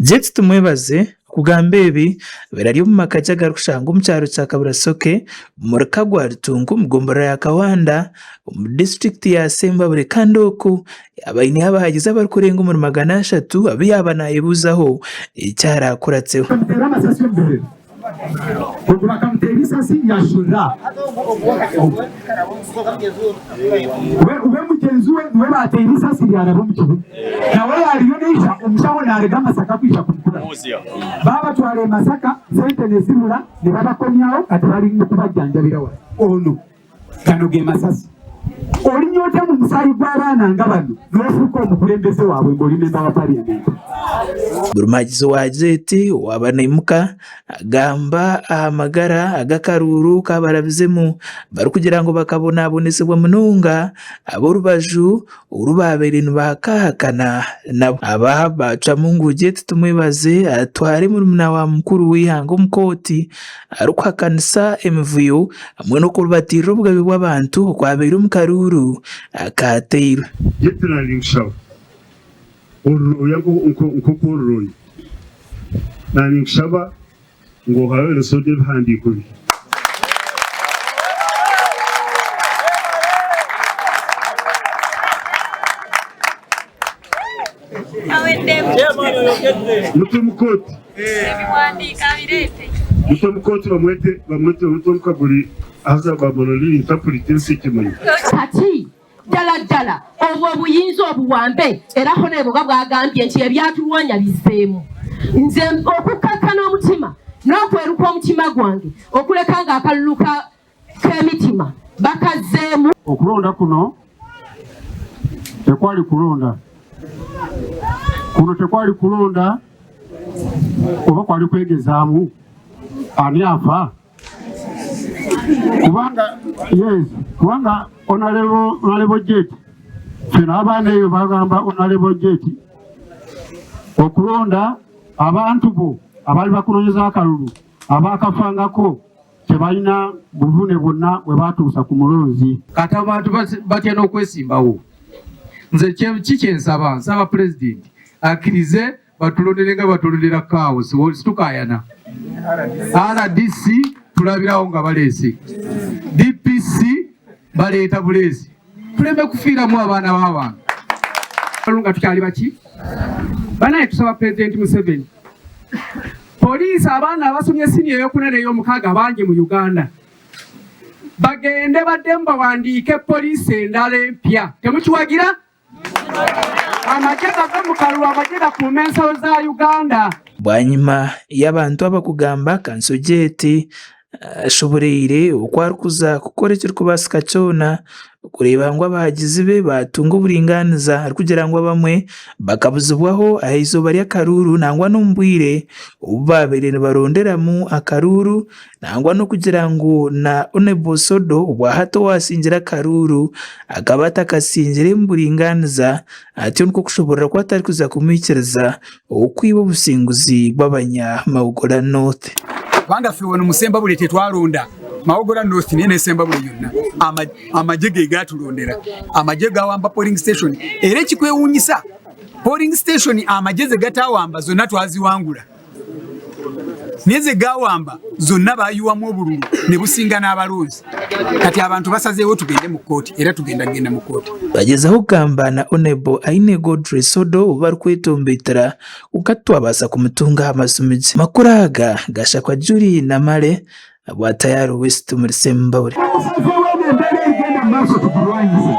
Jeti Tumwebaze okugamba ebi abaire ari omu maka gye agarikushangwa omu kyaro kya Kaburasoke omuri Kagwa Rutunku omu gomborora ya Kawanda omu disiturikiti ya Sembabule kandi oku yaaba aineyo abahagizi abarikurenga omuri 300 abu yaaba nayebuuzaho eki arakuratseho. Ogwo bakamuteera eisasi yaashurira. We mugyenzi we niwe baateire eisasi ryaraba omu kibuga. Nawe yaariyo naija, omushaho naaruga Masaka kwija kumukura. Baabatwara e Masaka, sente nizibura, nibabakomyaho kati bari kubajanjabira wano. Onu. Gano ge masasi. Orinya ota omu musaayi gw'abaana nga bano n'ofuuka omukulembeze waabwe ng'ori memba wa parliament? Buri muhagizi wa Jet owaaba naimuka agamba aha magara ag'akaruuru kabarabizemu barikugira ngu bakabonabonesibwa munonga ab'orubaju oru baabaire nibahakahakana nabo. Aba baacwamu ngu Jet Tumwebaze atware murumuna wa mukuru w'eihanga omu kooti arikuhakanisa emivuyo hamwe n'okurubatiirira obugabe bw'abantu okwabaire omu karuuru akaateirwe. Yeti naanye ninkushaba oruroya nk'oku oruroya. Naanye ninkushaba ngu ohawe Soda ebihandiiko bye. Mutwe omu kooti. Mutwe omu kooti bamwete bamwete bamwete omu kaguri haza bamurore interpret ensi ekimanya. Kati ddala ddala obwo obuyinza obuwambe era Honourable nga bwagambye nti ebyatulwanya bizzeemu. Nze okukkakkana omutima n'okweruka omutima gwange okuleka nga akalulu ka k'emitima bakazzeemu. Okulonda kuno tekwali kulonda kuno tekwali kulonda oba kwali kwegezaamu ani afa kubanga yes kubanga onalebo onalebo jet fena abaana eyo bagamba onalebo jet okulonda abantu bo abaali bakunonyeza akalulu abakafangako Tebalina buvune bwonna bwe batuusa ku mulonzi. Kati abantu batya n'okwesimbawo. Nze ki kyensaba, nsaba pulezidenti akkirize batulondere nga batulondera kaawo, situkayana. Rdc tulabirawo nga baleese, DPC baleeta buleesi. Tuleme kufiiramu abaana b'abantu. Nga tukyali baki banaye, tusaba pulezidenti Museveni Poliisi abaana abasomye siniya eyokuna n'eyomukaaga bangi mu Uganda bagende baddemu bawandiike poliisi endala empya. Temukiwagira? Amagye gave mu kalulu, amagye gakuume ensalo za Uganda. Bwanyima y'abantu aba kugamba, Kanso Jet ashoboreire oku arikuza kukora ekirikubaasika kyona kureeba ngu abahagizi be baatunga oburingaaniza arikugira ngu abamwe bakabuzibwaho aha izooba ry'akaruuru nangwa n'omu bwire obu baabaire nibaronderamu akaruuru nangwa n'okugira ngu na Honourable Sodo obwahati owaasingire akaruuru akaba atakasingire omu buringaaniza atyo nikwo kushoboorora ku atarikuza kumwikiriza Okwiba obusinguzi bw'abanya Mawogola North. Kubanga ffe wano mu Ssembabule tetwalonda Mawogola North naye ne Ssembabule yonna amagye ge gaatulondera. Amagye gawamba polling station era ekikwewuunyisa polling station amagye ze gataawamba zonna twaziwangula naye ze gawamba zonna bayiwamu obululu ne businga n'abalonzi. Kati abantu basazeewo tugende mu kkooti era tugenda kugenda mu kkooti. Bagyezaho kugamba na Honourable Aine Godfrey Sodo ou barikwetomboitera kwonka titwabaasa kumutunga aha masimu gye. Amakuru aga gashakwa Julie Namale abwa Tayari West omuri Sembabule. Musazeewo eno embeera erigenda omu maaso tugirwanyise.